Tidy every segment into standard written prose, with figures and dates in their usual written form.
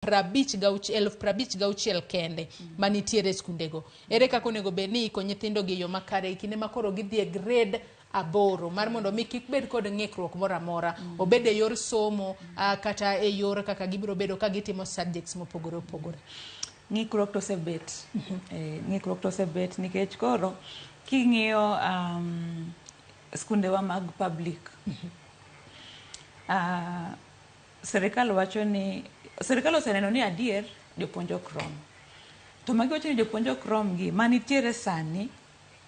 50,000 kende manitiere e skundego. Ere kaka onego bed ni iko nyithindo gi e yo makare e kinde ma koro gidhi e grade 8 mar mondo mi kik bed kod ng'ikruok moro amora, obed e yor somo kata e yor kaka gibiro bedo ka gitimo subjects mopogore opogore? Ng'ikruok to osebet. Ng'ikruok to osebet nikech koro king'iyo skundewa mag public, sirikal wacho ni sirikal oseneno ni adier jopuonj ok rom. To magiwacho ni jopuonj ok rom gi manitiere sani,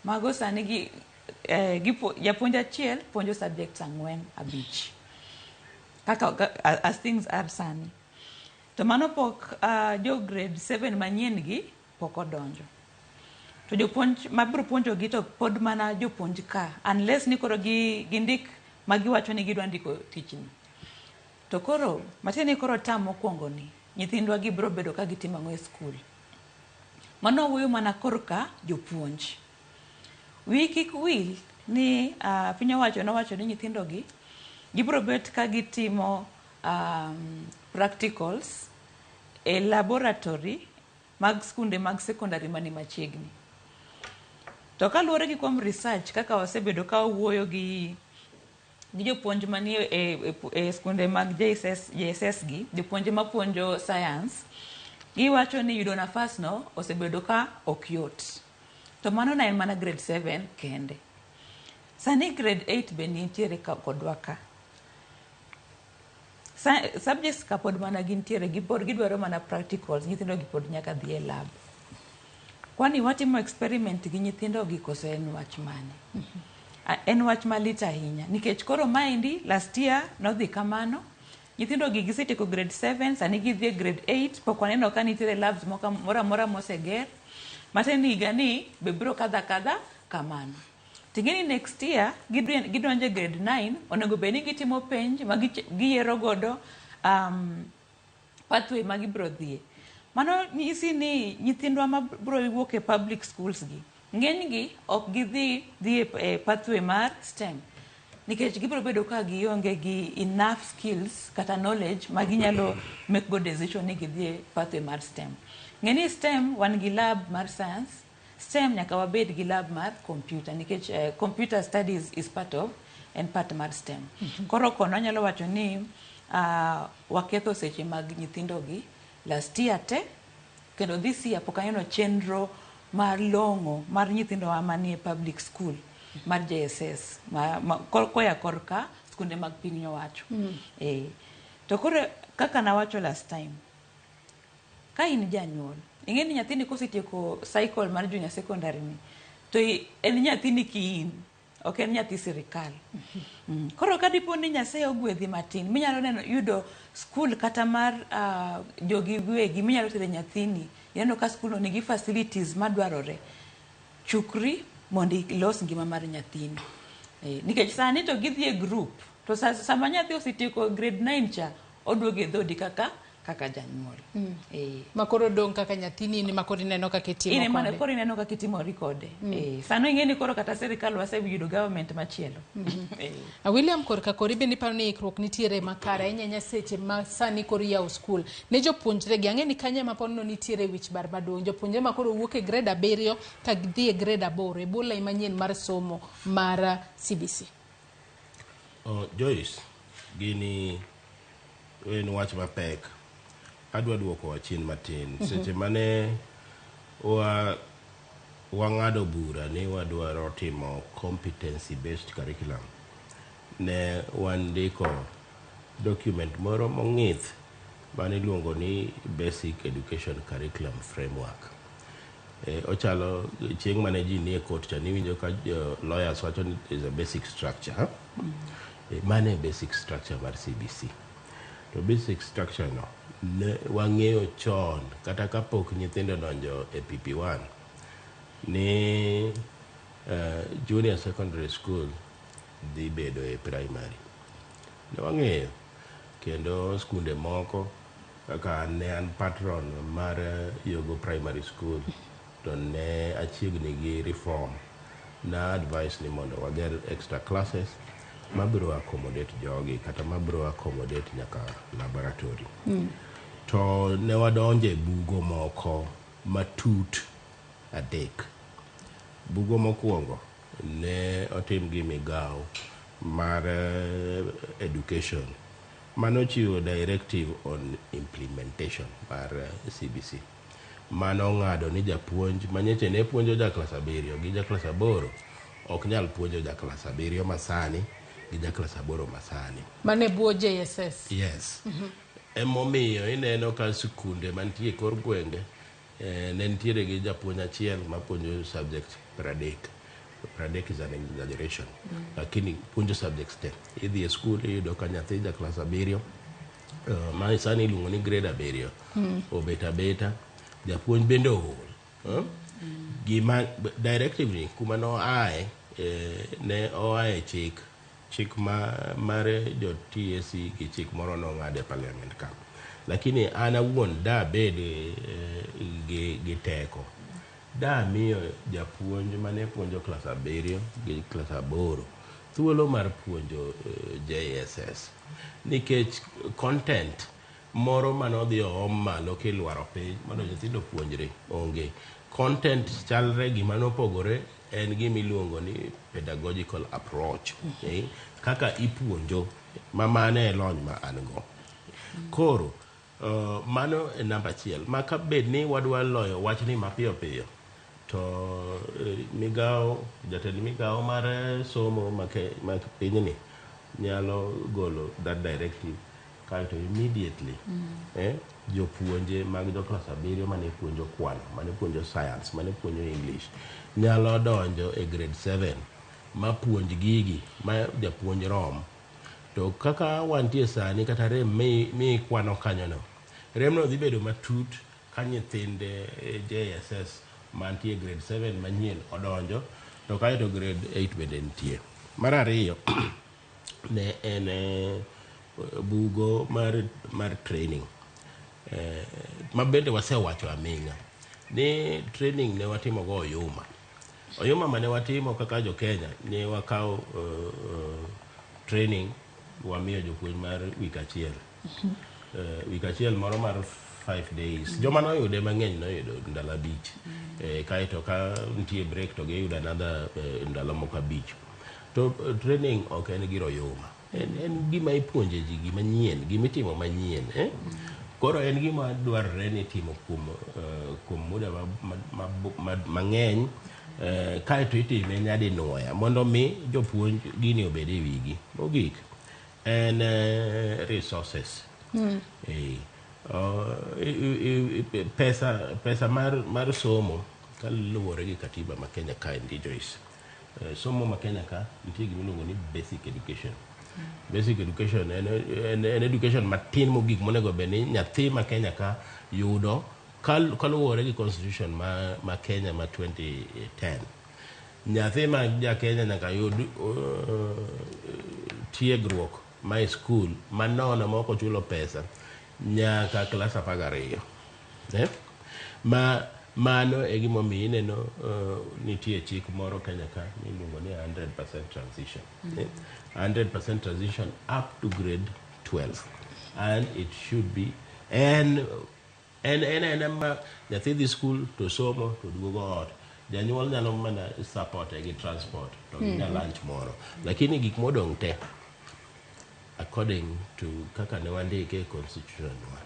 mago sani gi, japuonj achiel puonjo subjects 4, 5. Kaka as things are sani. To mano pok jo grade 7 manyien gi pok odonjo. To jopuonj mabiro puonjo gi to pod mana jopuonj ka, unless ni koro gindik magiwacho ni gidwa ndiko tichni. To koro, matiende ni koro term mokwongo ni, nyithindwa gi biro bedo ka gitimo ang'o e skul. Mano wuoyo mana korka jopuonj. Wiyi kik wil ni piny owacho nowacho ni nyithindo gi gibiro bet ka gitimo practicals e laboratory mag skunde mag secondary mani machiegni. To kaluwore gi kuom research kaka wasebedo ka wawuoyo gi jopuonj manie e skunde mag JSS gi, jopuonje mapuonjo science, giwacho ni yudo nafas no osebedo ka ok yot. To mano ne en mana grade 7 kende. Sani grade 8 be nitiere kodwa ka. Subjects ka pod mana gintiere, gipod gidwaro mana practicals, nyithindo gi pod nyaka dhi e lab. Kwani watimo experiment gi nyithindo gi koso en wach mane? En wach malit ahinya nikech koro maendi last year nodhi kamano. Nyithindo gi gisetieko grade 7, sani gidhi e grade 8, pok waneno ka nitiere labs moro amora moseger. Matiende ni higa ni be biro kadho akadha kamano. Ting'e ni next year gidonjo e grade 9, onego bed ni gitimo penj ma giyiero godo pathway ma gibiro dhiye. Mano nyisi ni nyithindwa ma biro wuok e public schools gi, ng'eny gi ok gidhi dhi e pathway mar STEM. Nikech gibiro bedo ka gionge gi enough skills kata knowledge ma ginyalo make go decision ni gidhi e pathway mar STEM. Ng'e ni STEM wan gi lab mar science, STEM nyaka wabed gi lab mar computer nikech computer studies is part of en part mar STEM. Koro kono anyalo wacho ni waketho seche mag nyithindo gi last year te, kendo this year pok aneno chenro mar long'o mar nyithindowa manie public school mar JSS koya korka skunde mag piny owacho. To koro kaka nawacho last time, ka in janyuol, ing'e ni nyathini kosetieko cycle mar junior secondary ni, to en nyathini kiin, ok en nyathi sirikal. Koro ka dipo ni Nyasaye ogwedhi matin, minyalo neno yudo skul kata mar jogi giwegi minyalo tere nyathini, ineno ka skul no nigi facilities madwarore, chukri mondo ilos ngima mar nyathini. Nikech sani to gidhi e group, to sama nyathi osetieko grade 9 cha, oduogo e dhodi kaka janyuol. Ma koro dong' kaka nyathini ni ma koro ineno kaka itimo Ine mana kode. Koro ineno kaka itimori kode. Sano ing'e ni koro kata sirikal waseyudo government machielo. William, korka kori bende iparo ni ikruok nitiere makare ahinya ahinya seche ma sani koro iyawo skul ne jopuonjre gi? Ang'e ni kanyo ema pod no nitiere wich bar maduong', jopuonjre ma koro wuok e grade 7 ka gidhi e grade 8 e bwo lai manyien mar somo mar CBC. Oh, Joyce, gini en wach mapek. Adwa duoko chien matin. Seche mane wang'ado bura ni wadwaro timo competency based curriculum, ne wandiko document moro mong'ith mane iluongo ni Basic Education Curriculum Framework. Ochalo chieng' mane ji nie court cha niwinjo ka lawyers wacho ni is a basic structure. Huh? Mano e basic structure mar CBC. To basic structure no ne wang'eyo chon kata kapok nyithindo donjo e PP1 ni junior secondary school dhi bedo e primary. Ne wang'eyo kendo skunde moko kaka an ne an patron mar Yogo Primary School to ne achiegni gi reform na advice ni mondo wager extra classes mabiro accommodate jogi kata mabiro accommodate nyaka laboratory. To ne wadonjo e bugo moko matut adek. Bugo mokwongo ne otim gi migawo mar education manochiwo directive on implementation mar CBC. Mano ng'ado ni japuonj manyocha ne puonjo ja klas 7 gi ja klas 8 ok nyal puonjo ja klas 7 masani gi ja klas 8 masani. Mane bwo JSS. Yes. Emomiyo ineno ka sikunde mantie e kor gwenge ne nitiere gi japuonj achiel mapuonjo subject 30. 30 is an exaggeration. Lakini puonjo subjects te. Idhi e skul iyudo ka nyathi ja klas 7 ma sani iluongo ni grade 7 obet abeta, japuonj bende ool. Gima directive ni kuma noaye ne oaye chik mar jo TSC gi chik moro nong'ad e parliament ka. Lakini an awuon da bed gi teko da miyo japuonj mane puonjo klas 7 gi klas 8 thuolo mar puonjo JSS nikech content moro manodhi oom malo kilwaro piny mondo nyithindo puonjre onge. Content chalre, gima nopogore en gima iluongo ni pedagogical approach, kaka ipuonjo ma mano e lony ma an go. Koro mano e namba achiel. Ma kabed ni wadwa loyo wachni mapiyo piyo to migawo jatend migawo mar somo ma pinyni nyalo golo that directive kaeto immediately jopuonje mag jo klas 7 mane puonjo kwano, mane puonjo science, mane puonjo English nyalo donjo e grade 7 ma puonj gigi ma japuonj rom. To kaka wantie sani kata rem mi kwano kanyono, remno dhi bedo matut ka nyithinde JSS mantie grade 7 manyien odonjo to kaeto grade 8 bende nitie. Mar ariyo ne en bugo mar training ma bende wasewacho aming'a ni training ne watimo go oyuma. Oyuma mane watimo kaka jo Kenya ne wakawo training wamiyo jopuonj mar wik achiel. Wik achiel moro mar 5 days. Joma noyude mang'eny noyudo ndalo 5. Kaeto ka nitie break to giyudo another ndalo moko 5. To training ok en gir oyuma. En gima ipuonje ji gima nyien, gima itimo manyien. Koro en gima dwarore ni itimo kuom muda mang'eny kaeto itime nyadinwoya mondo mi jopuonj gini obed e wigi. Mogik en resources. Pesa mar somo kaluwore gi katiba ma Kenya kaendi Joyce. Somo ma Kenya ka nitie gima iluongo ni basic education. Basic education en education matin mogik monego bed ni nyathi ma Kenya ka yudo kaluwore gi constitution ma Kenya ma 2010. Nyathi ma ja Kenya nyaka yud tiegruok ma e skul manono ma ok ochulo pesa nyaka klas 12. Ma mano e gimomiyo ineno nitie chik moro Kenya ka miluongo ni 100% transition. 100% transition up to grade 12. And it should be en ma nyathi dhi skul to somo to duogo ot. Janyuol nyalo mana support gi transport to gi lunch moro. Lakini gik modong' te according to kaka ne wandike e constitution wa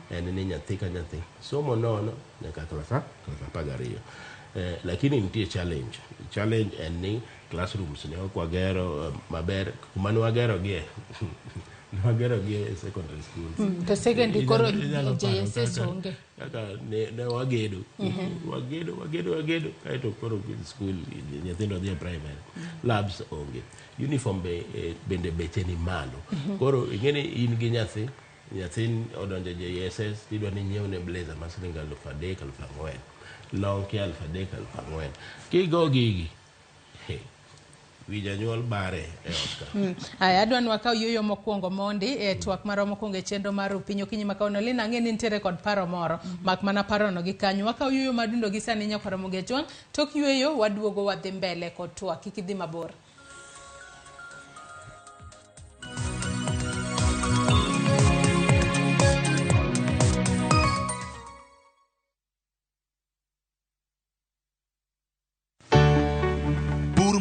en ni nyathi ka nyathi somo nono nyaka klas 12. Lakini nitie challenge. Challenge en ni classrooms ne ok wagero maber kuma ne wagero gie ne wagero gie secondary schools. To secondary koro JSS onge. Kaka ne wagedo. Wagedo kaeto koro school nyithindo dhi e primary. Labs onge. Uniform bende beche ni malo. Koro ing'eni in gi nyathi odonjo JSS tidwa ni nyiewne blazer ma siling 3,000 4,000. Long ki 3,000 4,000. Kigo gigi wi janyuol bare e ot ka. Aya, adwa ni wakaw yueyo mokwongo mondi e twak marwa mokwongo e chenro mar Opinyi Okinyi ma kawuono. Lina, ang'e ni nitiere kod paro moro, mak mana parono gi kanyo. Wakaw yueyo madundo gi sani nyakwar Ramogi Ajwang'. Tok yueyo waduogo wadhi mbele kod twak. Kik idhi mabor.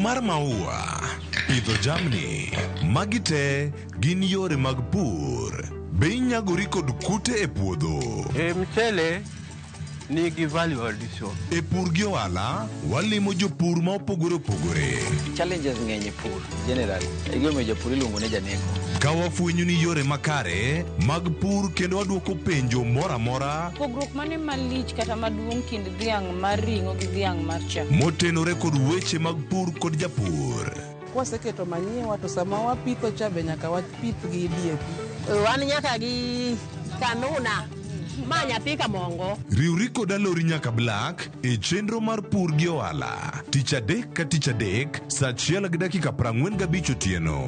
mar maua, pidho jamni, magi te gin yore mag pur. Be inyagori kod kute e puodho? E mchele nigi value addition. E pur gi ohala, walimo jopur ma opogore opogore. Challenges ng'eny e pur generally. E gimomiyo japur iluongo ni janeko. Ka wafwenyo ni yore makare mag pur kendo wadwoko penjo moro amora Pogruok mane malich kata maduong' kind dhiang' mar ring'o gi dhiang' mar chak? motenore kod weche mag pur kod japur. Kwaseketo manyiwa to sama wapitho cha be nyaka wapith gi DAP. Wan nyaka gi kanuna ma nyathi kamongo. Riwri kod Alori nyaka Black e chenro mar pur gi ohala tich adek ka tich adek saa achiel gi dakika 45 otieno.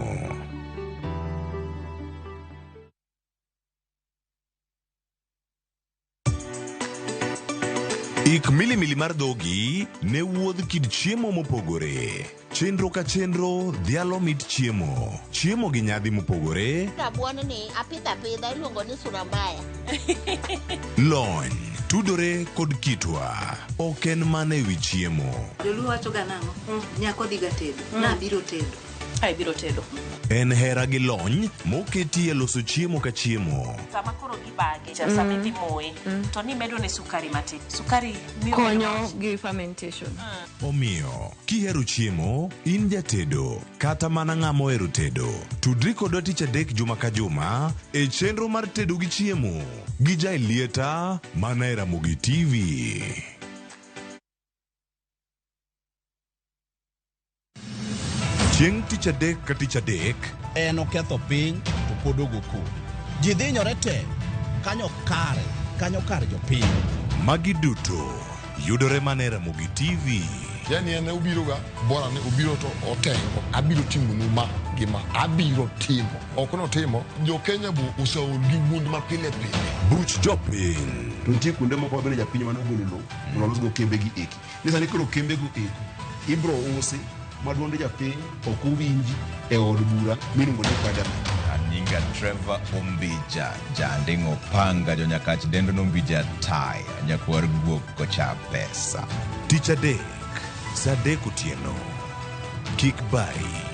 Ik milimili mar dhogi ne wuodh kit chiemo mopogore. Chenro ka chenro dhialo mit chiemo. Chiemo gi nyadhi mopogore, Rabuon ni apidho apidha iluongo ni sura mbaya. lony, tudore kod kitwa. Ok en mana ewi chiemo. Joluo wacho ga nang'o? Nyako dhiga tedo. Nabiro tedo. Ai biro tedo. En hera gi lony moketi e loso chiemo ka chiemo. Sama koro gibage cha sama idhi moye to nimedo ne sukari matin. Sukari miyo Konyo gi fermentation. Omiyo, kihero chiemo, in jatedo, kata mana ng'ama ohero tedo, tudri kodwa tich adek juma ka juma e chenro mar tedo gi chiemo gi Jaelieta mana e Ramogi TV. Chieng' tich adek ka tich adek, En oketho piny to pod ogo koko. Ji dhinyore te kanyo kare, kanyo kar jopiny. Magi duto yudore mana e Ramogi TV. Yani en obiro ga bora ni obiro to otengo abiro timonu ma gi ma abiro timo ok notimo jo Kenya bo oseol gi wuond ma pile pile. Buch jopiny. To nitie kuonde moko ma bende japiny mane ogolo lowo mondo olosgo kembe gi eki. Ni sani koro kembe go eko ibro usi ma duond japiny ok owinji e od bura miluongo ni parliament. Anyinga Trevor Ombija, janding'o panga jonyakach dendo nombija taya, nyakwar guok kocha pesa. Tich adek, saa adek otieno. Kik bari.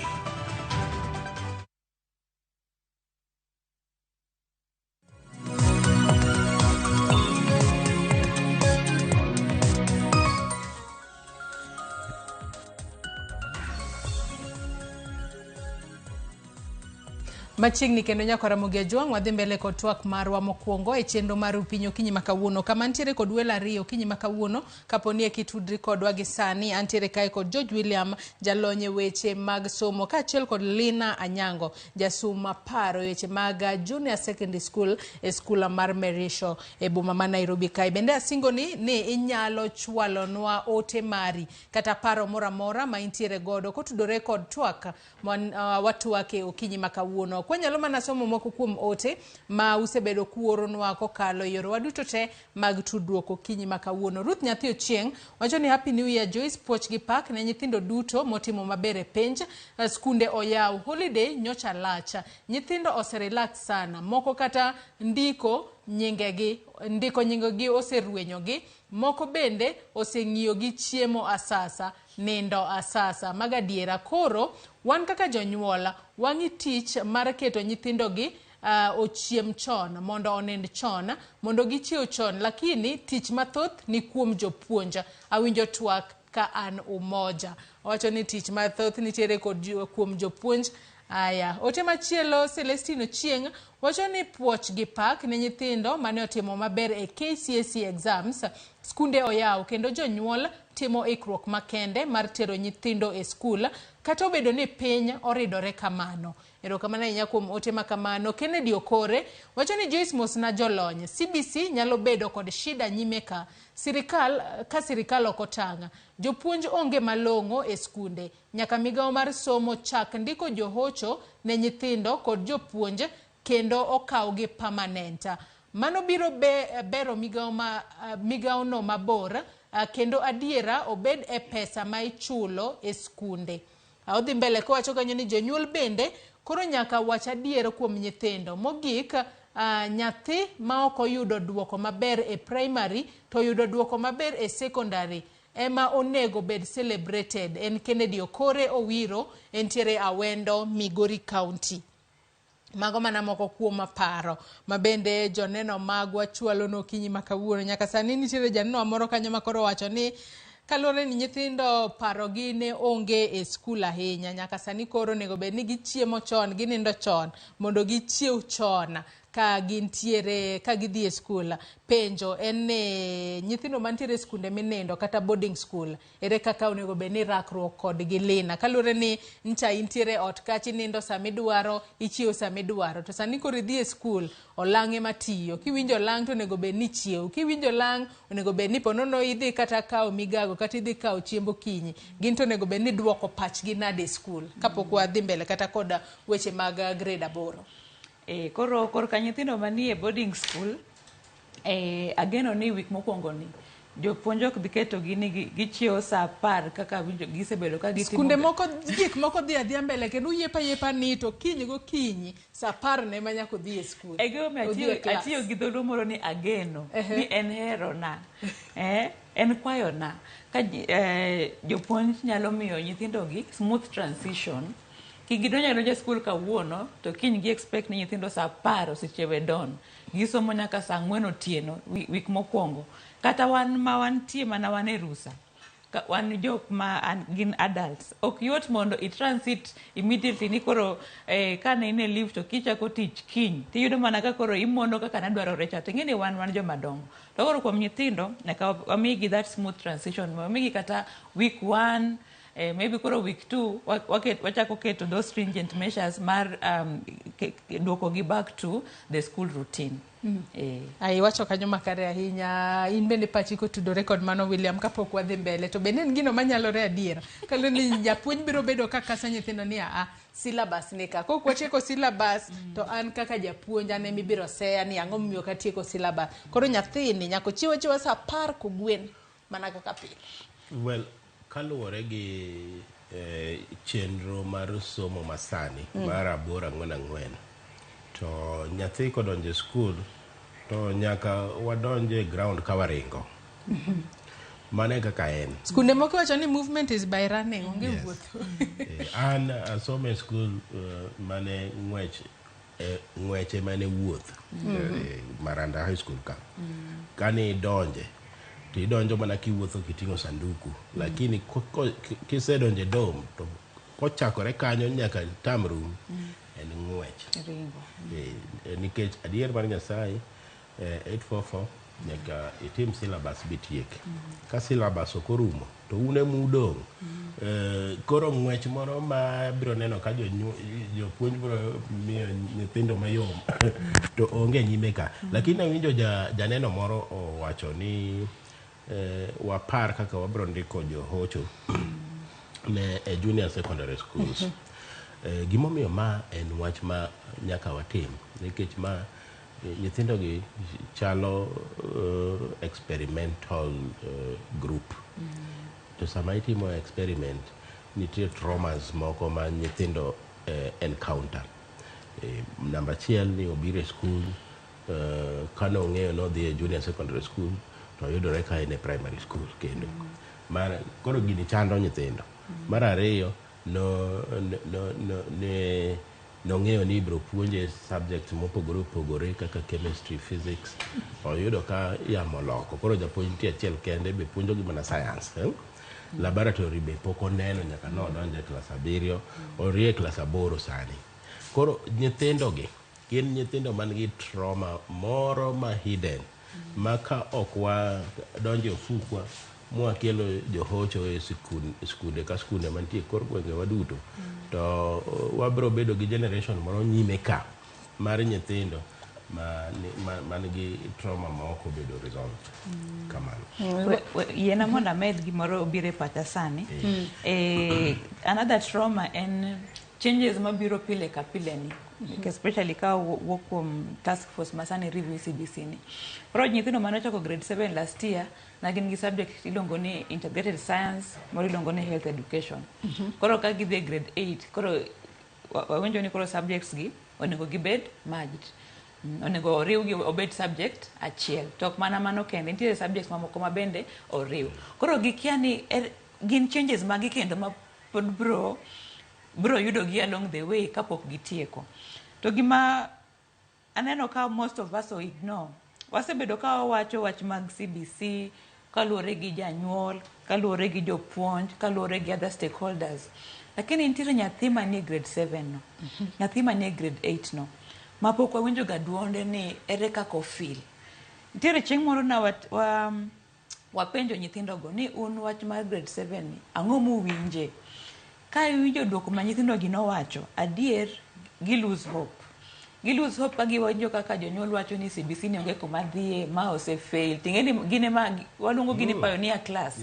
Machiegni kendo nyako Ramogi Ajwang' wadhi mbele kod twak marwa mokwongo e chenro mar Upiny Okinyi ma kawuono kama ntiere kod welo ariyo okinyi ma kawuono kapo ni eki tudri kodwa gi sani antiere kae kod George William jalony e weche mag somo kaachiel kod Lina Anyango jasum paro e weche mag Junior Secondary School e skul mar Merisho e boma ma Nairobi kae. Bende asingoni ni inyalo chwalonwa ote mari kata paro moro amora ma intiere godo kotudore kod twak watwake okinyi ma kawuono. Kwanyalo mana somo moko kuom ote ma usebedo kuoronwa kokalo e yorewa duto te mag tudruok okinyi ma kawuono. Ruth Nyathi Ochieng' wacho ni Happy New Year Joyce, puoch gi pak ne nyithindo duto motimo maber e penj. Skunde oyaw, holiday nyocha lach. Nyithindo ose relax sana, moko kata ndiko nyingegi, ndiko nyingegi oserwenyogi, moko bende oseng'iyo gi chiemo asasa, nindo asasa. Mago adiera. Koro wan kaka jonyuol wang'i tich mar keto nyithindogi ochiem chon mondo onind chon mondo gichiew chon, lakini tich mathoth ni kuom jopuonj. Awinjo twak ka an Umoja. Owacho ni tich mathoth nitiere kod kuom jopuonj. Aya, ote machielo Celestine Ochieng' wacho ni puoch gi pak ne nyithindo mane otimo maber e KCSE exams. Skunde oyaw kendo jonyuol timo ikruok makende mar tero nyithindo e skul kata obedo ni piny oridore kamano. Erokamano ahinya kuom ote ma kamano. Kennedy Okore wacho ni Joyce mosna jolony. CBC nyalo bedo kod shida nyime ka sirikal ka sirikal ok otang'. Jopuonj onge malong'o e skunde. Nyaka migawo mar somo chak ndiko johocho ne nyithindo kod jopuonj kendo okawgi permanent. Mano biro bero migawo no mabor kendo adiera obed e pesa ma ichulo e skunde. Odhi mbele kowacho kanyo ni jonyuol bende koro nyaka wach adier kuom nyithindo. Mogik, nyathi ma ok oyudo duoko maber e primary to oyudo duoko maber e secondary ema onego bed celebrated. En Kennedy Okore Owiro, entiere Awendo, Migori County. Mago mana moko kuom paro ma bende joneno magwa chwalo nokinyi ma kawuono. Nyaka sani nitiere janeno moro kanyo ma koro wacho ni kaluwore ni nyithindo parogi ne onge e skul ahinya, nyaka sani koro onego bed ni gichiemo chon, ginindo chon mondo gichiew chon ka gintiere ka gidhi e skul. Penjo en ni nyithindo mantiere e skunde minindo kata boarding school, ere kaka onego bed ni rakruok kodgi lina? Kaluwore ni ncha intiere ot kacha inindo sama idwaro, ichiew sama idwaro, to sani koro idhi e skul, olang' ema tiyo. Kiwinjo olang' to onego bed ni ichiew, kiwinjo olang' onego bed ni ponono idhi kata kawo migago kata idhi kawo chiemb okinyi, gin to onego bed ni duoko pachgi nade e skul kapok wadhi mbele kata kod weche mag grade 8. Koro korka nyithindo manie boarding school, ageno ni wik mokwongo ni jopuonj ok dhi ketogi ni gichiewo saa 10 kaka winjo gisebedo ka gitimo. Skunde moko gik moko dhi adhiya mbele kendo uyiepo ayiepa ni to kiny gokinyi saa 10 ne ema nyaka odhi e skul. E gimomiyo Odhi e class. atiyo gi dholuo moro ni ageno ni en herona, en kwayona ka jopuonj nyalo miyo nyithindo gi smooth transition. Kik gidonjo adonja e skul kawuono to kiny gi expect ni nyithindo saa 10 osechiew e dawn. Gisomo nyaka saa 4 otieno wik mokwongo. Kata wan ma wantie mana wan e rusa, wan jok ma gin adults. Ok yot mondo i transit immediately ni koro kane in e leave to kichako tich kiny, tiyudo mana ka koro imondo kaka nadwarore cha. To ing'e ni wan joma dongo. To koro kuom nyithindo, nyaka wamigi that smooth transition. Wamigi kata week 1, maybe koro week 2, wachako keto those stringent measures mar duoko gi back to the school routine. Ai, iwacho kanyo makare ahinya. In bende pachi kotudore kod mano, William, kapok wadhi mbele, to bende en gino manyalore adiera? Kaluwore ni japuonj biro bedo ka kasa nyithindo ni aa, syllabus ni ka. Kok watieko syllabus, to an kaka japuonj an ema ibiro seya ni ang'o momiyo ok atieko syllabus. Koro nyathini nyaka ochiew achiewa saa 10 kogwen mana kaka pile. Well, kaluwore gi chenro mar somo masani mar 8 4 4, to nyathi kodonjo e skul to nyaka wadonj e ground ka waringo. Mano e kaka en. Skunde moko wacho ni movement is by running, onge wuotho. An asomo e skul mane ng'wech ema ne wuoth. Maranda High School ka. Kane idonje, to idonjo mana kiwuotho kiting'o sanduku. Lakini kisedonjo e dom, to kochakore kanyo nyaka term room, en ng'wech. Ringo. Nikech adier mar Nyasaye, 844 nyaka itim syllabus bitiek. Ka syllabus ok orumo, to un ema udong'. Koro ng'wech moro ma biro neno ka jopuonj biro miyo nyithindo mayom, to onge nyime ka. Lakini awinjo janeno moro owacho ni wapar kaka wabiro ndiko johocho ne e junior secondary schools. Gimomiyo ma en wach ma nyaka watim, nikech ma nyithindo gi chalo experimental group. To sama itimo experiment, nitie traumas moko ma nyithindo encounter. Namba achiel ni obiro e skul, kane ong'eyo nodhi e junior secondary school, to oyudore ka en e primary school kendo. Koro gini chando nyithindo. Mar ariyo, nong'eyo ni ibiro puonje subjects mopogore opogore kaka chemistry, physics. Oyudo ka yamo loko. Koro japuonj nitie achiel kende be puonjogi mana science. Laboratory be pok oneno nyaka nodonjo e klas 7, orie klas 8 sani. Koro nyithindogi gin nyithindo man gi trauma moro ma hidden, ma ka ok wadonjo e ofukwa mwakelo johocho e skunde ka skunde mantie kor gwengewa duto, to wabiro bedo gi generation moro nyime ka mar nyithindo man gi trauma ma ok obedo resolved. Kamano. Yiena mondo amed gimoro obiro e pacha sani. Another trauma en changes mabiro pile ka pile ni. Especially ka wuok kuom task force ma sani review CBC ni. Koro nyithindo mane ochako grade 7 last year na gin gi subject iluongo ni integrated science, moro iluongo ni health education. Koro ka gidhi e grade 8, koro wawinjo ni koro subjects gi onego gibed merged. Onego oriwgi obed subject achiel. To ok mana mano kende, nitiere subjects mamoko ma bende oriw. Koro gikia ni gin changes magi kendo ma pod bro yudogi along the way kapok gitieko. To gima aneno ka most of us ignore, wasebedo ka wawacho wach mag CBC kaluwore gi janyuol, kaluwore gi jopuonj, kaluwore gi other stakeholders. Lakini nitiere nyathi manie grade 7 no, nyathi manie grade 8 no, ma pok wawinjo ga duonde ni ere kaka ofeel. Nitiere chieng' moro na wapenjo nyithindogo ni un wach mar grade 7 ni, ang'o muwinje? Ka iwinjo duoko ma nyithindo gi nowacho, adier gi lose hope. Gi lose hope ka giwinjo kaka jonyuol wacho ni CBC ni onge kuma dhiye, ma ose fail. Ting'e ni gin ema waluongo gi ni pioneer class.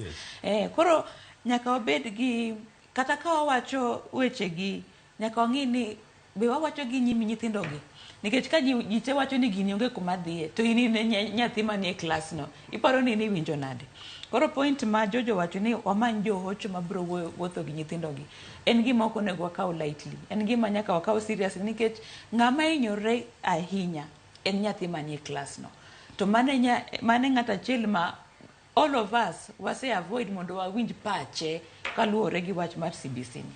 Koro nyaka wabed gi, kata ka wawacho weche gi, nyaka wang'i ni be wawacho gi nyim nyithindo gi. Nikech ka ji te wacho ni gini onge kuma dhiye, to in in nyathi manie klas no, iparo ni iwinjo nade? Koro point ma Jojo wacho ni wamany johocho mabiro wuotho gi nyithindo gi, en gima ok onego wakaw lightly. En gima nyaka wakaw seriously nikech ng'ama hinyore ahinya en nyathi manie klas no. To mane ng'at achiel ma all of us wase avoid mondo wawinj pache kaluwore gi wach mar CBC ni.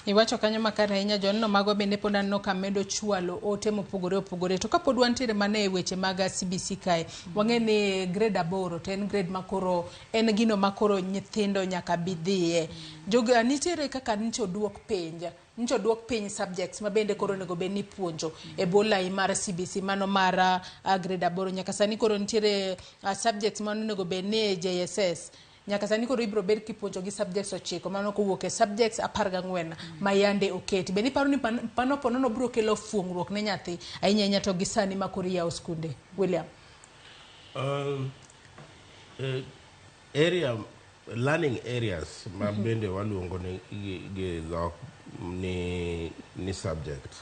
Iwacho kanyo makare ahinya Joneno magwa bende pod aneno ka medo chwalo ote mopogore opogore. To kapod wantiere mana e weche mag CBC kae, wang'e ni grade 8 to en grade makoro en gino makoro nyithindo nyaka bi dhiye. Joga nitiere kaka nyicho oduok penj. Nyicho oduok piny subjects ma bende koro onego bed ni ipuonjo e bwo lai mar CBC mano mar grade 8. Nyaka sani koro nitiere subjects ma onego bed ni e JSS. Nyaka sani koro ibiro bed kipuonjo gi subjects 9 mano kowuok e subjects 14 ma yande oketi. Bende iparo ni pano ponono biro kelo fuong'ruok ne nyathi ahinya ahinya to gi sani ma koro iyawo skunde? William. Area learning areas ma bende waluongo ni gi dhok ni subject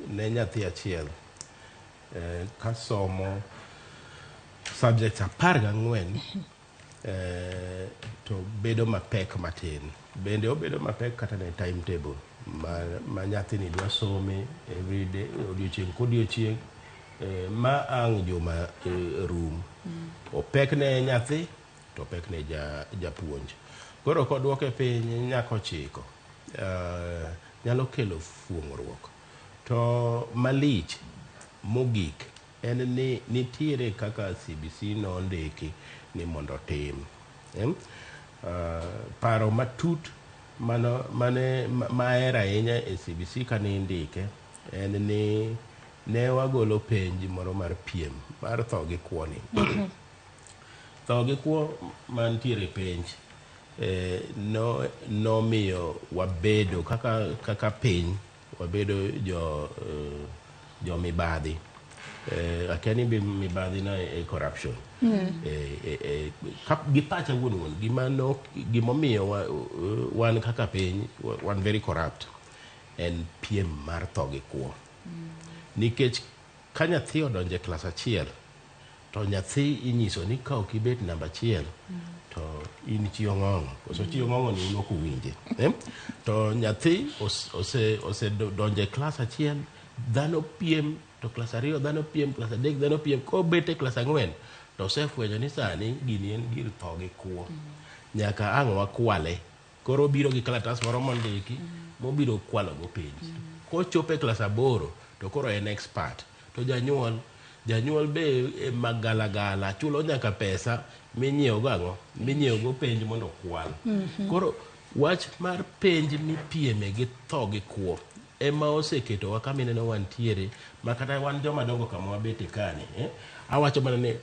ne nyathi achiel ka somo subjects 14 to bedo mapek matin. Bende obedo mapek kata ne timetable ma nyathini dwa some every day, odiochieng' kodiochieng', ma ang' juma rum. Opek ne nyathi to opek ne japuonj. Koro koduoke piny nyaka 9 nyalo kelo fuong'ruok. To malich mogik en ni nitiere kaka CBC nondiki ni mondo otim. Paro matut mane mahero ahinya e CBC kane indike en ni ne wagolo penj moro mar piem mar tho gi kwo ni. Tho gi kwo mantiere penj nomiyo wabedo kaka piny wabedo jo mibadhi. Akia ni mibadhi no e corruption. Gi pacha wuon gimomiyo wan kaka piny wan very corrupt en piem mar tho gi kwo. Nikech ka nyathi odonjo e klas 1 to nyathi inyiso ni ka ok ibet namba 1 to in chi ong'ong'o. Koso chi ong'ong'o ni un ok uwinje. To nyathi osedonjo e klas 1, dhano piem, to klas 2 dhano piem, klas 3 dhano piem, kobet e klas 4 to osefwenyo ni sani gini en gir tho gi kwo. Nyaka ang' wakwale. Koro obiro gi kalatas moro mondiki mobiro kwalo go penj. Kochopo e klas 8 to koro en expert. To janyuol be magalagala chulo nyaka pesa minyiewo go ang'o? Minyiewo go penj mondo okwal. Koro wach mar penj mipieme gi tho gi kwo ema oseketowa kama ineno wantiere, ma kata wan joma dongo kama wabete kani, Awacho mana ni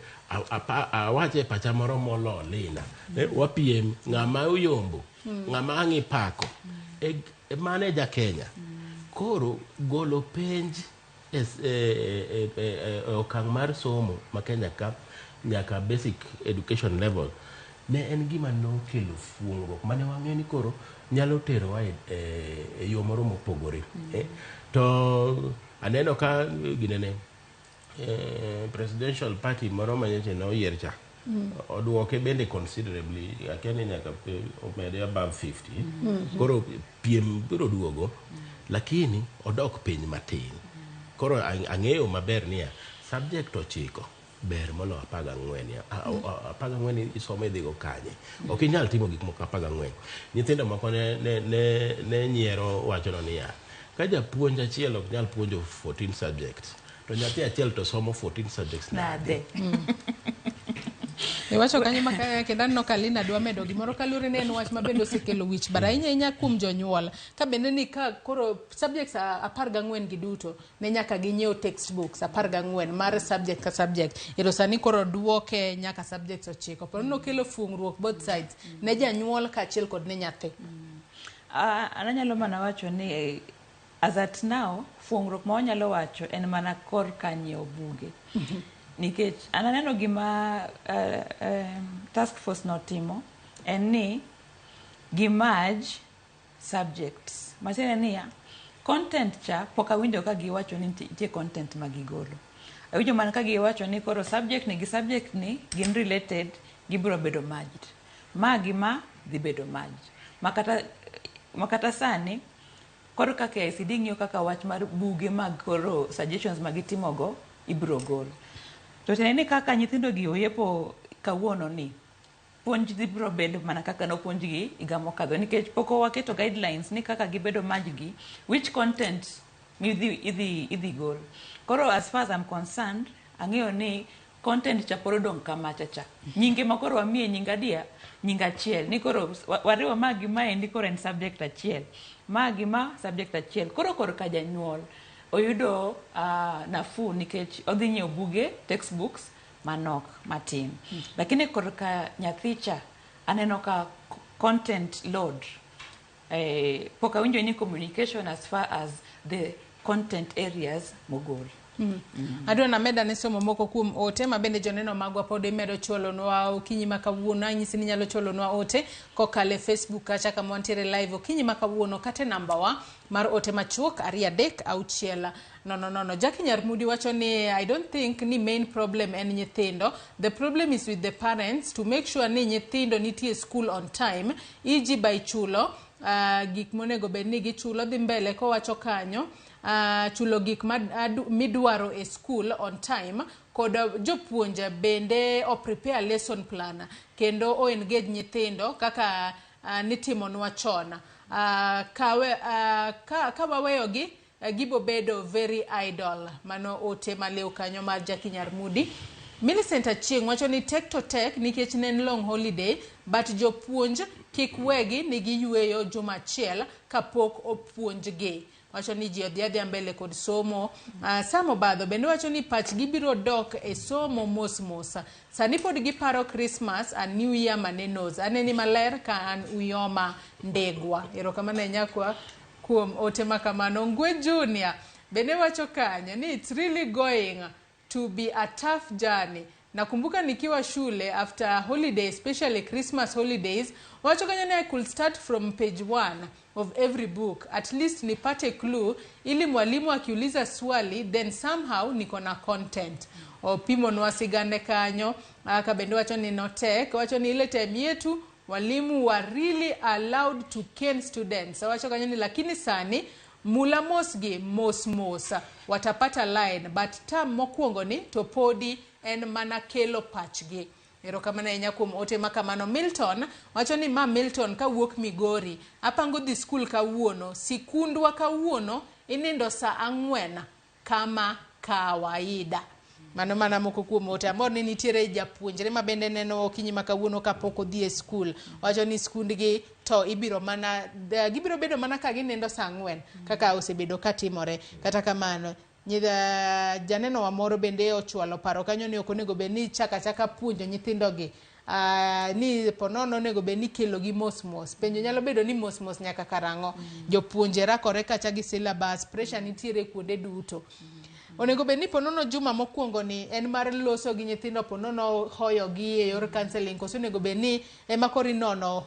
awacho e pacha moro molo lina. Wapiem ng'ama oyombo, ng'ama ang' ipako. Mano e ja Kenya. Koro golo penj e okang' mar somo ma Kenya ka nyaka basic education level ne en gima nokelo fuong'ruok mane wang'eyo ni koro nyalo terowa e yo moro mopogore. To aneno ka ginene presidential party moro manyocha noyier cha oduoke bende considerably, akia ni nyaka omede above 50. Koro piem biro duogo, lakini odok piny matin. Koro ang'eyo maber niya, subject 9 ber moloyo 14 ya. 14 isomo idhigo kanye? Ok inyal timo gik moko 14. Nyithindo moko ne nyiero wachono niya, ka japuonj achiel ok nyal puonjo 14 subjects, to nyathi achiel to somo 14 subjects nade? Iwacho kanyo ma kendo aneno ka Lina dwa medo gimoro kaluwore ni en wach ma bende osekelo wich bar ahinya ahinya kuom jonyuol. Ka bende ni ka koro subjects 14 gi duto ne nyaka ginyiew textbooks 14 mar subject ka subject. Ero sani koro duoke nyaka subjects 9. Pod nokelo fungruok both sides ne janyuol kaachiel kod ne nyathi. An anyalo mana wacho ni as at now fuongruok ma wanyalo wacho en mana korka nyiewo buge. Nikech an aneno gima task force notimo en ni gi merge subjects. Matiende niya, content cha pok awinjo ka giwacho ni nitie content ma gigolo. Awinjo mana ka giwacho ni koro subject ni gi subject ni gin related, gibiro bedo merged. Ma gi ma dhi bedo merged. Makata sani koro ka KICD ng'iyo kaka wach mar buge mag koro suggestions ma gitimogo ibiro gol. To tiende ni kaka nyithindo gi oyepo kawuono ni puonj dhi biro bedo mana kaka nopuonjgi higa mokadho, nikech pok waketo guidelines ni kaka gibedo merge gi which content idhi gol. Koro as far as I'm concerned, ang'eyo ni content cha pod odong' kamacha cha. Nyinge ma koro wamiye nying adia, nying achiel. Ni koro wariwo ma gi maendi koro en subject achiel. Ma gi ma subject achiel. Koro korka janyuol oyudo nafuu nikech odhi nyiewo buge, textbooks manok matin. Lakini korka nyathi cha aneno ka content load pok awinjo ni communication as far as the content areas mogol. Adwa nameda ne somo moko kuom ote ma bende joneno magwa pod imedo chwalonwa okinyi ma kawuono. Anyisi ni inyalo chwalonwa ote kokalo e Facebook kacha kama wantiere live okinyi ma kawuono, kata e namba wa mar ote machuok 2 3 6 0 0. Jackie Nyarmudi wacho ni I don't think ni main problem en nyithindo. The problem is with the parents to make sure ni nyithindo nitie school on time, e.g. by chulo gik monego bed ni gichulo. Dhi mbele kowacho kanyo chulo gik midwaro e school on time, kod jopuonj bende o prepare lesson plan kendo o engage nyithindo kaka nitimonwa chon. Ka waweyogi gibo bedo very idle. Mano ote maliw kanyo mar Jackie Nyarmudi. Millicent Achieng' wacho ni tek to tek nikech ne en long holiday, but jopuonj kik wegi ni giyueyo juma achiel kapok opuonjgi. Wacho ni ji odhi adhiya mbele kod somo. Sam Obadho bende wacho ni pachgi biro dok e somo mos mos. Sani pod giparo Christmas and New Year manenos. Aneni maler ka an Uyoma Ndegwa. Erokamano e nyakwa kuom ote makamano. Ngwe Junior bende wacho kanyo ni it's really going to be a tough journey. Nakumbuka nikiwa shule after holiday, especially Christmas holidays, wacho kanyo ni I could start from page 1 of every book, at least nipate clue ili mwalimu akiuliza swali then somehow niko na content. Opimo sigande kanyo, ka bende wacho ni notek, wacho ni ile time yetu walimu were really allowed to cane students. Wacho kanyo ni lakini sani mula mosgi mos mos watapata line, but term mokwongo ni to podi en mana kelo pachgi. Erokamano ahinya kuom ote makamano. Milton wacho ni ma Milton kawuok Migori, apango dhi skul kawuono, sikundwa kawuono inindo saa 4 kama kawaida. Mano mana moko kuom ote. Amor ni nitiere japuonjre ma bende neno okinyi ma kawuono kapok odhi e skul. Wacho ni skundgi to ibiro mana gibiro bedo mana ka ginindo saa 4 kaka osebedo katimore. Kata kamano janeno wa moro bende ochwalo paro kanyo ni ok onego bed ni chaka chaka puonjo nyithindogi, ni ponono onego bed ni kelo gi mos mos. Penjo nyalo bedo ni mos mos nyaka karang'o. Jopuonje rakore kacha gi syllabus, pressure nitiere kuonde duto. Onego bed ni ponono juma mokwongo ni en mar loso gi nyithindo, ponono hoyo gi e yor counseling, koso onego bed ni ema koro inono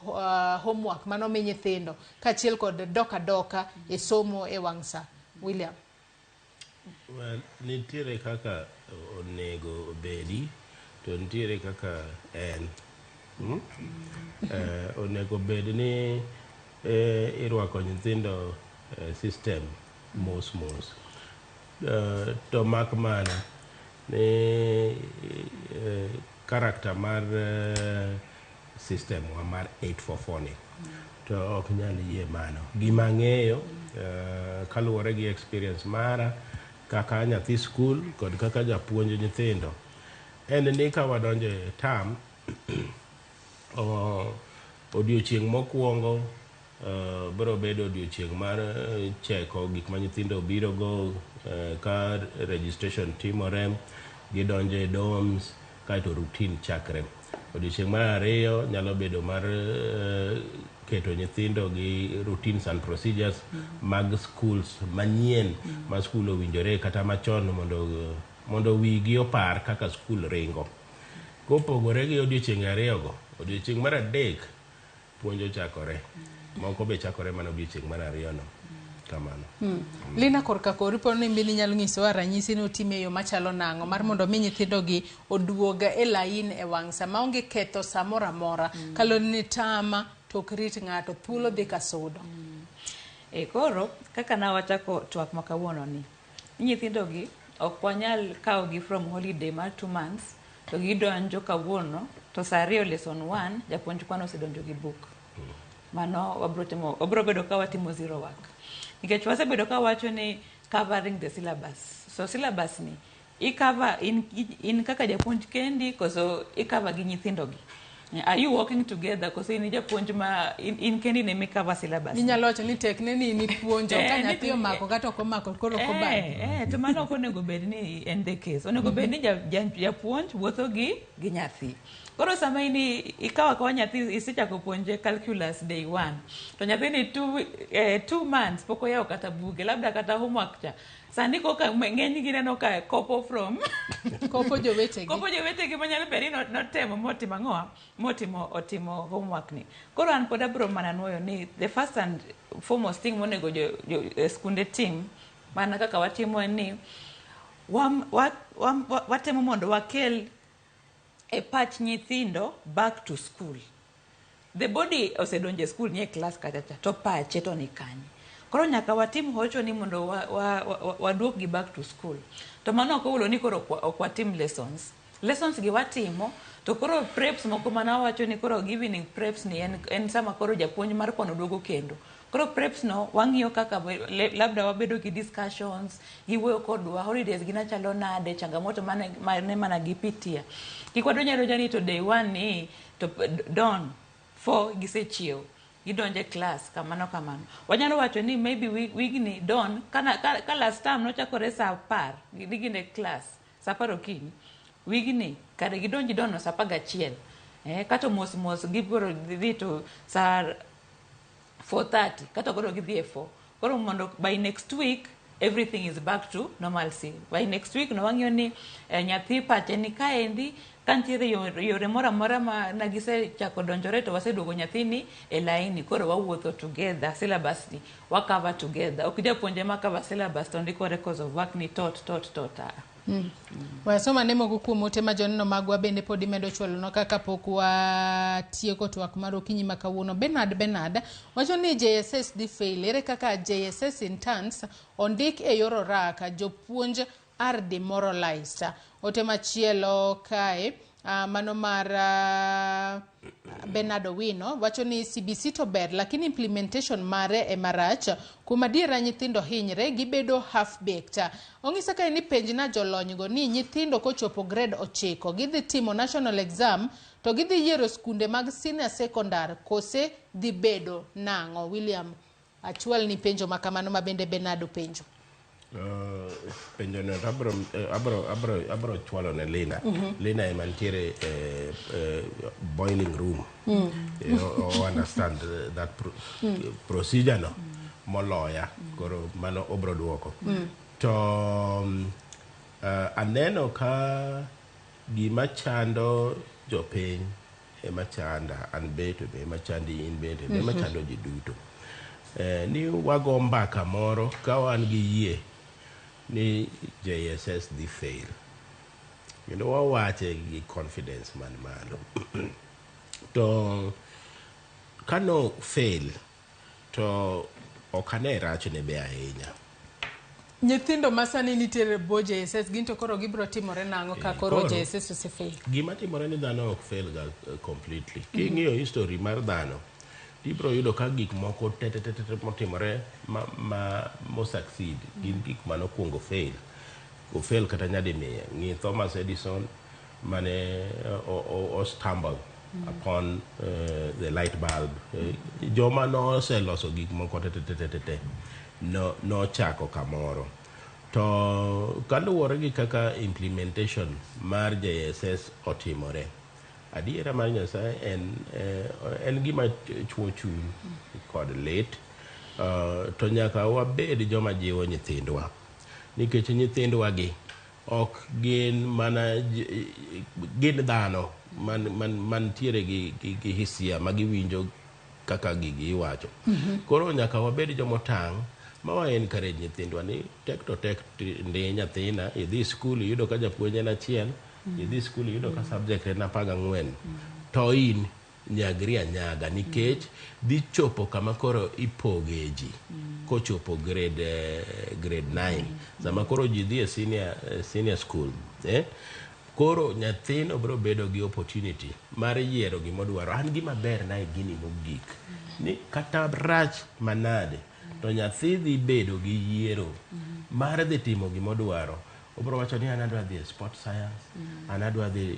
homework mano mi nyithindo kaachiel kod doka doka e somo e wang' sa. William. Well, nitiere kaka onego obedi to nitiere kaka en. Onego bed ni irwako nyithindo system mos mos. To mak mana ni character mar system wa mar 844 ni to ok nyal yie mano. Gima ang'eyo kaluwore gi experience mara kaka nyathi skul kod kaka japuonj nyithindo en ni ka wadonjo e term, odiochieng' mokwongo biro bedo odiochieng' mar cheko gik ma nyithindo obiro go ka registration timore, gidonjo e dorms, kaeto routine chakre. Odiochieng' mar ariyo nyalo bedo mar keto nyithindo gi routines and procedures mag schools manyien ma skul owinjore kata machon mondo wigi opar kaka skul ringo. Kopogore gi odiochienge ariyogo, odiochieng' mar adek puonj ochakore. Moko be chakore mana odiochieng' mar ariyono. Kamano. Lina, korka kori po ni bende inyalo nyisowa ranyisi ni otime e yo machalo nang'o mar mondo mi nyithindo gi oduog e lain e wang' sa maonge ketho sa moro amora kaluwore ni tama to ok rit ng'ato, thuolo dhi ka sudo. E koro kaka na wachako twak ma kawuono ni nyithindo gi ok wanyal kawo gi from holiday mar 2 months to gidonjo kawuono to saa 2 lesson 1 japuonj kwano osedonjo gi book. Mano wabro timo, wabro bedo ka watimo zero work nikech wasebedo ka wacho ni covering the syllabus. So syllabus ni i-cover in kaka japuonj kendi koso i-cover gi nyithindo gi? Are you working together koso in japuonj ma in kendi ne mi-cover syllabus? Inyalo wacho ni tekne ni in ipuonjo ka nyathi omako kata ok omako koro ok obagi. To mano ok onego bed ni en the case. Onego bed ni japuonj wuotho gi nyathi. Koro sama in ikawo akawa nyathi isechako puonje calculus day one to nyathi ni 2 months pok oyawo kata buge, labda kata homework cha sani koka ng'eny gi neno ka kopo from kopo jowetegi. Kopo jowetegi manyalo bedo ni notemo motimo ang'owa motimo otimo homework ni. Koro an pod abiro mana nuoyo ni the first and foremost thing monego jo skunde tim mana kaka watimo en ni watemo mondo wakel e pach nyithindo back to school. The body osedonjo e school, nie class kacha cha, to pache to ni kanye? Koro nyaka watim hocho ni mondo waduok gi back to school. To mano ok owulo ni koro ok watim lessons. Lessons gi watimo, to koro preps moko mana wawacho ni koro evening preps ni en sama koro japuonj mar kwano duogo kendo. Koro preps no wang'iyo kaka labda wabedo gi discussions, giwuoyo kodwa holidays gina chalo nade, changamoto mane mana gipitia. Kik wadonj adonja ni to day one ni to dawn 4 gisechiew gidonjo e class kamano kamano. Wanyalo wacho ni maybe wigni dawn kana ka last term nochakore saa 10 ni gin e class saa 10 okinyi, wigni kare gidonj dawn no saa 11, kato mos mos gibiro dhi to saa 4:30 kata koro gidhi e 4. Koro mondo by next week everything is back to normalcy. By next week no wang'iyo ni nyathi pache ni kaendi ka nitiere yore moro amora ma na gisechako donjore to waseduogo nyathini e laini. Koro wawuotho together, syllabus ni wa cover together, ok japuonj ema cover syllabus to ndiko records of work ni tot tot tot ah. Wasoma ne moko kuom ote ma joneno magwa bende pod imedo chwalonwa kaka pok watieko twak mar okinyi ma kawuono. Bernard wacho ni JSS dhi fail. Ere kaka JSS interns ondik e yor oraka, jopuonj are demoralized. Ote machielo kae mano mar Bernard Owino wacho ni CBC to ber lakini implementation mare ema rach. Kuom adiera nyithindo hinyre, gibedo half baked. Ong'isa kae ni penjna jolony go ni nyithindo kochopo grade 9 gidhi timo national exam to gidhi yiero skunde mag senior secondary kose dhi bedo nang'o? William, achwal ni penjo ma kamano ma bende Bernard openjo. Penjo no to abro chwalo ne Lina. Lina ema nitiere boiling room. O understand that procedure no moloya. Koro mano obro duoko. To aneno ka gima chando jopiny ema chanda an be, to be ema chandi in bende be ema chando ji duto. Ni wago mbaka moro ka wan gi yie ni JSS dhi fail. Kendo wawache gi confidence man malo. To kano fail to ok ane rachne be ahinya. Nyithindo ma sani nitiere e bwo JSS gin to koro gibiro timore nang'o ka koro Koro- JSS osefail? Gima timore ni dhano ok fail ga completely. King'iyo history mar dhano, tibiro yudo ka gik moko te te te te te motimore ma, ma mo succeed gin gik manokwongo fail. O fail kata nyadi mia. Ng'i Thomas Edison mane o stumble upon the light bulb. Joma noseloso gik moko te te te te te te no nochako kamoro. To kaluwore gi kaka implementation mar JSS otimore, adiera mar Nyasaye en en gima chwo chuny kod lit. To nyaka wabed joma jiwo nyithindwa nikech nyithindwa gi ok gin mana gin dhano man, man, mantiere gi, gi, gi hisia ma giwinjo kaka gigi iwacho. Koro nyaka wabed jomotang' ma wa encourage nyithindwa ni tek to tek ndi nyathina idhi skul iyudo ka japuonj en achiel idhi skul iyudo ka subject en 14 to in nyagri anyaga nikech dhi chopo kama koro ipoge ji kochopo grade grade 9 sama koro ji dhi e senior school Koro nyathino biro bedo gi opportunity mar yiero gimodwaro. An gima ber na e gini mogik ni kata rach manade to nyathi dhi bedo gi yiero mar dhi timo gimodwaro. Obiro wacho ni an adwa dhi e sport science, an adwa dhi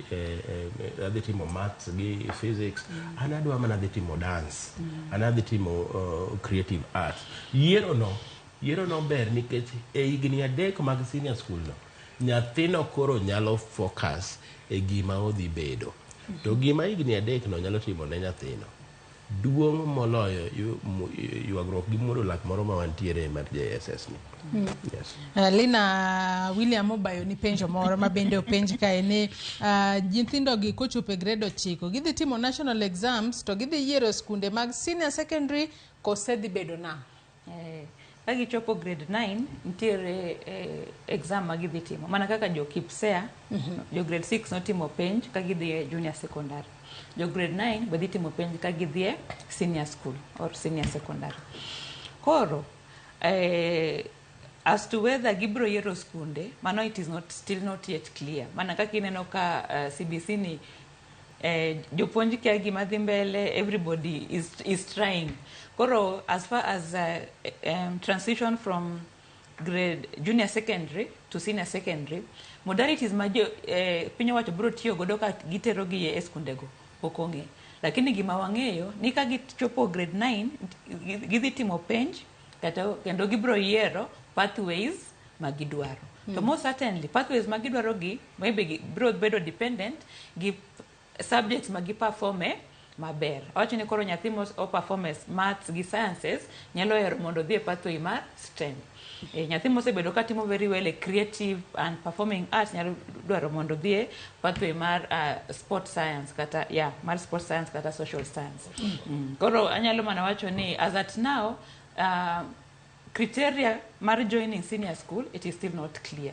adhi timo maths gi physics, an adwa mana dhi timo dance, an adhi timo creative arts. Yiero no, yiero no ber nikech e higni 3 mag senior school no, nyathino koro nyalo focus e gima odhi bedo. To gima higni 3 no nyalo timo ne nyathino duong' moloyo ywagruok gi muodo lak moro ma wantiere mar JSS ni. Yes. Lina William obayo ni penjo moro ma bende openj kae ni nyithindo gi kochopo e grade 9 gidhi timo national exams to gidhi yiero skunde mag senior secondary kose dhi bedo nang'o? Ka gichopo grade 9 nitiere exam ma gidhi timo mana kaka jo KPSEA, jo grade 6 notimo penj ka gidhi e junior secondary, jo grade 9 be dhi timo penj ka gidhi e senior school or senior secondary. Koro as to whether gibiro yiero skunde, mano it is not still not yet clear. Mana kaka ineno ka CBC ni jopuonj kia gima dhi mbele, everybody is trying. Koro as far as transition from grade junior secondary to senior secondary, modalities ma jo piny owacho biro tiyo godo ka gitero gi e skundego pok ong'e. Lakini gima wang'eyo ni ka gichopo grade 9 gidhi timo penj kata kendo gibiro yiero pathways ma gidwaro. To most certainly pathways ma gidwaro gi maybe biro bedo dependent gi subjects ma giperform e maber. Awacho ni koro nyathi mo o perform e maths gi sciences nyalo hero mondo odhi e pathway mar STEM. Nyathi mosebedo katimo very well e creative and performing arts nyalo dwaro mondo odhi e pathway mar sport science kata, yeah, mar sport science kata social science. Koro anyalo mana wacho ni as at now criteria mar joining senior school, it is still not clear.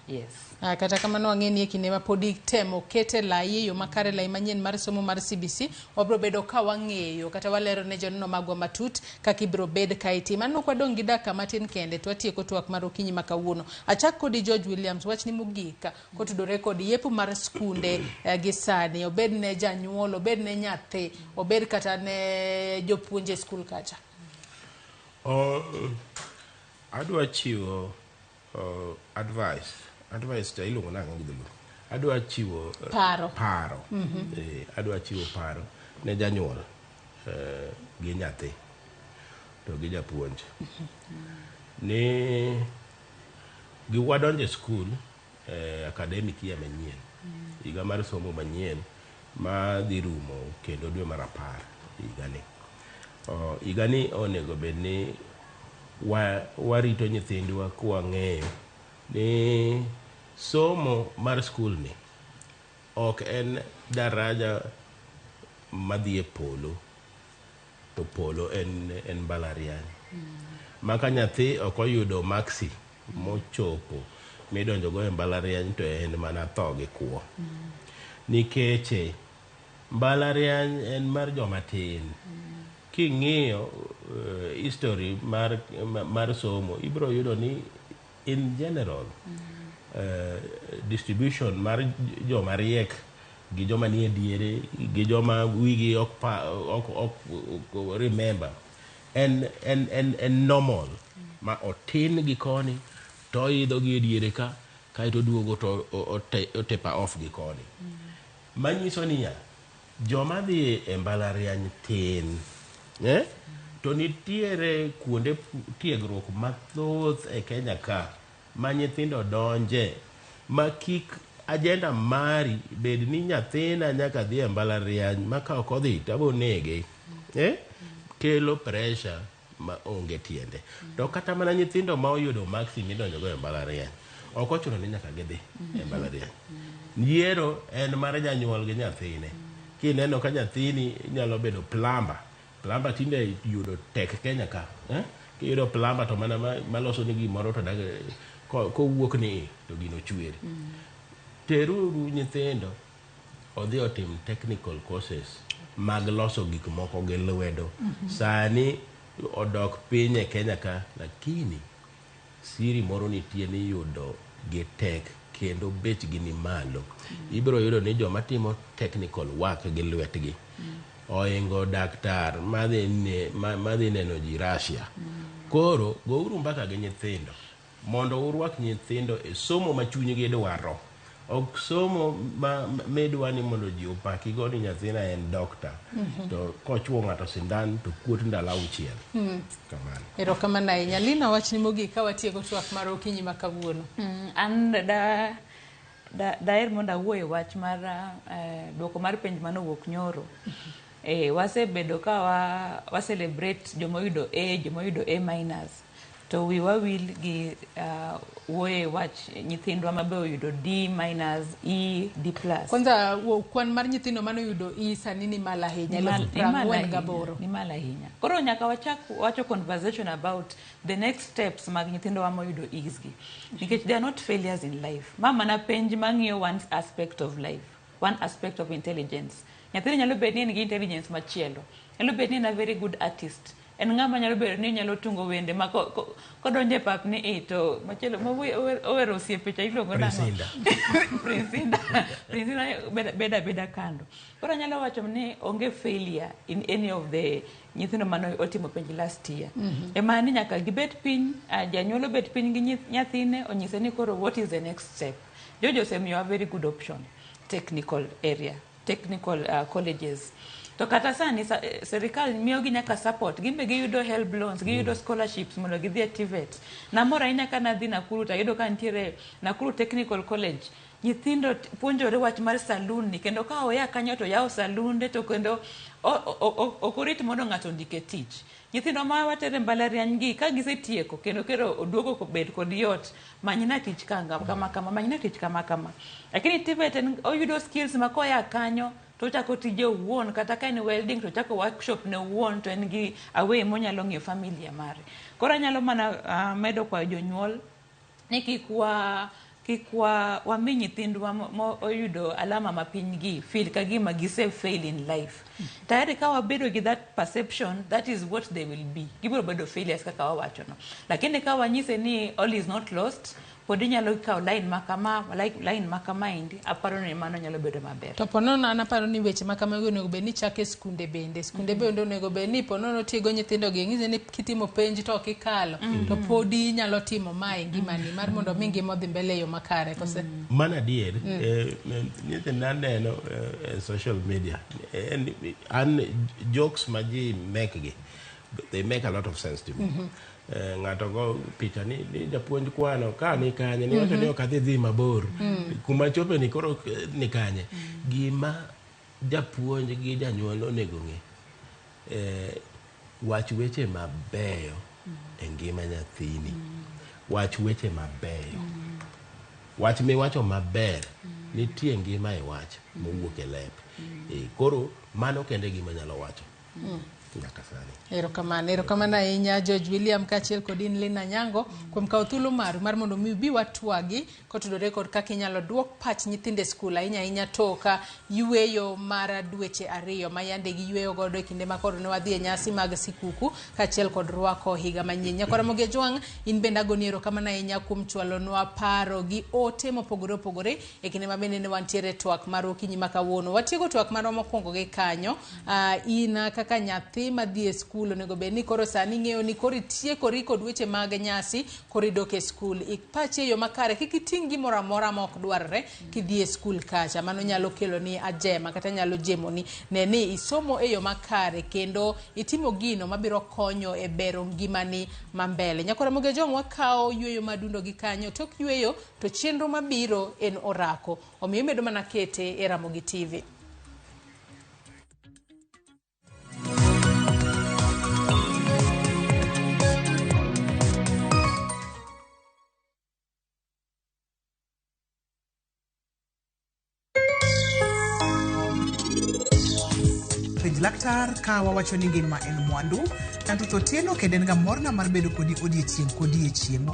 Yes. Kata kamano wang'e ni e kinde ma pod itemo kete lai e yo makare lai manyien mar somo mar CBC, wabiro bedo ka wang'eyo kata walero ne joneno magwa matut kaka ibiro bed ka itimo. Aneno ka wadong' gi dakika matin kende to watieko twak mar okinyi ma kawuono. Achak kodi George Williams, wachni mogik kotudore kod yepo mar skunde gi sani, obed ne janyuol, obed ne nyathi, obed kata ne jopuonj e skul kacha. Adwa chiwo advice cha iluongo nang'o gi dholuo? Adwa chiwo paro. Paro. Adwa chiwo paro ne janyuol gi nyathi to gi japuonj ni gi wadonjo e skul academic year manyien, higa mar somo manyien ma dhi rumo kendo dwe mar 10 higani. Higani onego bed ni warito nyithindwa kwang'eyo ni somo mar skul ni ok en daraja madhi e polo, to polo en mbalariany. Ma ka nyathi ok oyudo maksi mochopo midonjo go e mbalariany to en mana tho gi kuo. Nikech mbalariany en mar joma tin. King'iyo history mar somo ibiro yudo ni in general, distribution mar joma riek gi joma nie diere gi joma wigi ok pa, ok, ok, ok remember en, en, en, en normal ma otin gi koni to oidho gi e diere ka kaeto oduogo to o taper off gi koni. Manyiso niya, joma dhi e mbalariany tin, eh? To nitiere kuonde tiegruok mathoth e Kenya ka ma nyithindo donje ma kik agenda mari bed ni nyathina nyaka dhi e mbalariany ma ka ok odhi to abo nege, eh? Kelo pressure ma onge tiende. To kata mana nyithindo ma oyudo maksi midonjogo e mbalariany ok ochuno ni nyaka gidhi e mbalariany. Yiero en mar janyuol gi nyathine. Kineno ka nyathini nyalo bedo plumber, plumber tinde yudo tek Kenya ka, eh? Kiyudo plumber to mana maloso ni gimoro to dag kowuok ni to gino chwer. Teruru nyithindo odhi otim technical courses mag loso gik moko gi lwedo. Sani odok piny e Kenya ka, lakini siri moro nitie ni yudo gi tek kendo bechgi ni malo. Ibiro yudo ni joma timo technical work gi lwetgi oingo daktar madhi neno ji Russia. Koro gouru mbaka gi nyithindo mondo urwak nyithindo e somo ma chunygi dwaro. Ok somo ma midwa ni mondo ji opakigo ni nyathina en dokta. To kochuo ng'ato sindan to kuot ndalo 6. Kamano. Erokamano ahinya. Lina, wachni mogik ka watieko twak mar okinyi ma kawuono. An da daher mondo awuo e wach mar duoko mar penj manowuok nyoro. Wasebedo ka wa celebrate joma oyudo A, joma oyudo A minus. To wiwa wil gi wuoyo e wach nyithindwa mabe oyudo D minus, E, D plus. Kwanza kwan mar nyithindo manoyudo E sani ni malo ahinya, 48,000. Ni malo ahinya. Koro nyaka wachak wacho conversation about the next steps mag nyithindo moyudo E's gi. Nikech they are not failures in life. Ma mana penj mang'iyo one aspect of life, one aspect of intelligence. Nyathini nyalo bedo ni en gi intelligence machielo. Nyalo bedo ni en a very good artist. En ng'ama nyalo bedo ni nyalo tungo wende ma kodonjo e pap ni i to machielo ma owero osiepe cha iluongo nang'o? Prince Indah. Prince Indah beda abeda kando. Koro anyalo wacho ni onge failure in any of the nyithindo mane otimo penj last year. Ema ni nyaka gibet piny, janyuol obet piny gi nyathine onyise ni koro what is the next step. George osemiyowa very good option, technical area, technical colleges. To kata sani serikal miyogi nyaka support, gin be giyudo help loans, giyudo scholarships mondo gidhi e TVET. Namor ahinya ka nadhi Nakuru to ayudo ka nitiere Nakuru Technical College. Nyithindo puonjore wach mar saloon ni kendo ka oya kanyo to yawo salunde to kendo ok orit mondo ng'ato ondike tich. Nyithindo ma watero e mbalariany gi ka gisetieko kendo kero oduogo bed kod yot, manyna tich kama kama, manyna tich kama kama. Lakini TVET en oyudo skills ma koya kanyo to ochako tije owuon, kata ka en welding to ochako workshop ne owuon to en gi a way monyalo ng'iyo familia mare. Koro anyalo mana medo kwayo jonyuol ni kik wami nyithindwa mo oyudo alama mapiny gi feel ka gima gise fail in life. Tayari ka wabedo gi that perception, that is what they will be. Gibiro bedo failures kaka wawacho no. Lakini ka wanyise ni all is not lost, pod inyalo kawo line ma kama, line ma kama endi, aparo ni mano nyalo bedo maber. To ponono an aparo ni weche ma kamago onego bed ni chako e skunde bende. Skunde bende onego bed ni ponono tiego nyithindo gi ng'ise ni kitimo penj to ok ikalo, to podi inyalo timo ma e ngimani mar mondo mi ngima odhi mbele e yo makare kose. Mano adier, nyithindo aneno e social media, an jokes ma ji make gi, they make a lot of sense to me. Ng'ato go picha ni japuonj kwano ka ni kanye ni wacho ni ok adhi dhi mabor kuma chope ni koro ni kanye. Gima japuonj gi janyuol onego ng'e, wach weche mabeyo e ngima nyathini. Wach weche mabeyo. Wach miwacho maber nitie ngima e wach mowuok e lep. Koro mano kende gima nyalo wacho. nyaka sani. Erokamano, erokamano ahinya George William kaachiel kod in Lina Nyango kuom kawo thuolo maru mar mondo mi ubi watwagi kotudore kod kaka inyalo duok pach nyithindo e skul ahinya ahinya tok yueyo mar dweche ariyo ma yande giyueyo godo e kinde ma koro ne wadhi e nyasi mag sikuku kaachiel kod rwako higa manyien. Nyakwar Ramogi Ojwang', in bende agoni erokamano ahinya kuom chwalonwa paro gi ote mopogore opogore e kinde ma bende ne wantiere e twak mar okinyi ma kawuono. Watieko twak marwa mokwongo gi kanyo. In kaka nyathi madhi e skul onego bed ni koro sani ing'eyo ni koro itiekori kod weche mag nyasi, koro idok e skul. Ik pachi e yo makare, kik iting' gimoro amora ma ok dwarre kidhi e skul kacha. Mano nyalo keloni ajema kata nyalo jemoni. Ne ni isomo e yo makare kendo itimo gino mabiro konyo e bero ngimani ma mbele. Nyakwar Ramogi Ojwang' wakawo yueyo madundo gi kanyo. Tok yueyo to chenro mabiro en orako. Omiyo imedo mana kete e Ramogi TV. Penj laktar ka wawacho ni ngima en mwandu. An Ruth Otieno kendo en ga morna mar bedo kodi odiechieng' kodiechieng'.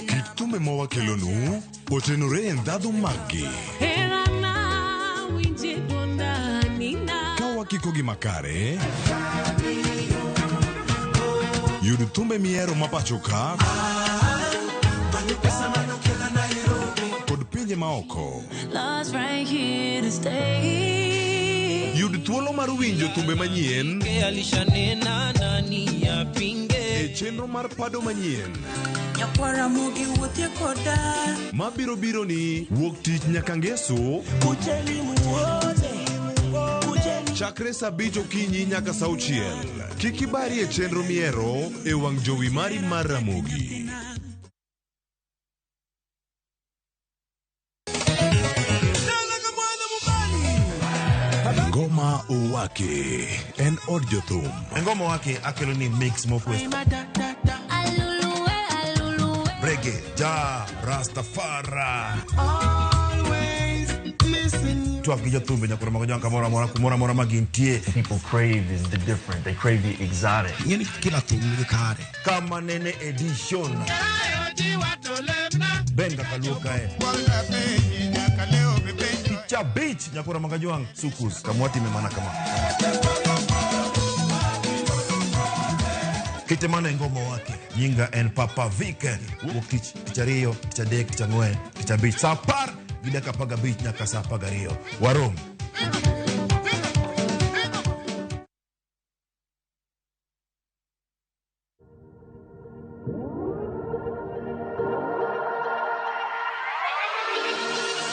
Kit thumbe ma wakelonu otenore e ndhadhu maggi. Ka wakikogi makare, yud thumbe mihero ma pacho ka kod pinje maoko. Love's right here to stay. Yud thuolo mar winjo thumbe manyien Alishanena nani apinge e chenro mar pado manyien Nyakwara mogi wuothie koda mabiro biro ni wuok tich nyaka ngeso Kujeni muone Kujeni chakre saa abich okinyi nyaka saa auchiel. Kik ibari e chenro mihero e wang' jowi mari mar Ramogi. Ngoma Owake en od jothum. Ngoma Owake akelo ni mix mopwe. Reggae, ja, Rastafari. Twak gi jothumbe nyakoro mago jang kamoro amora kumoro amora ma gintie. People crave is the different. They crave the exotic. Ing'eni kila thum nigi kare. Kama nene edition. Ben kaka luo kae. Picha beach nyakoro mago jwang' sukus kamwatime mana kama. Kete mana e ngoma wake. Nyinga en Papa Vic. Wuok tich, tich ariyo, tich adek, tich ang'wen, tich abich. Saa apar gi dakika apar gabich nyaka saa apar gariyo. Warom.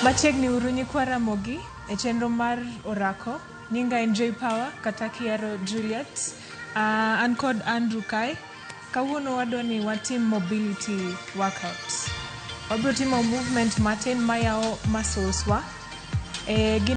Machiegni uru nyikwa Ramogi e chenro mar orako. Nyinga en J Power kata Kiero Juliet. An kod Andrew Kai. Kawuono wadwa ni watim mobility workout. Wabiro timo movement matin mayawo muscles wa. Gin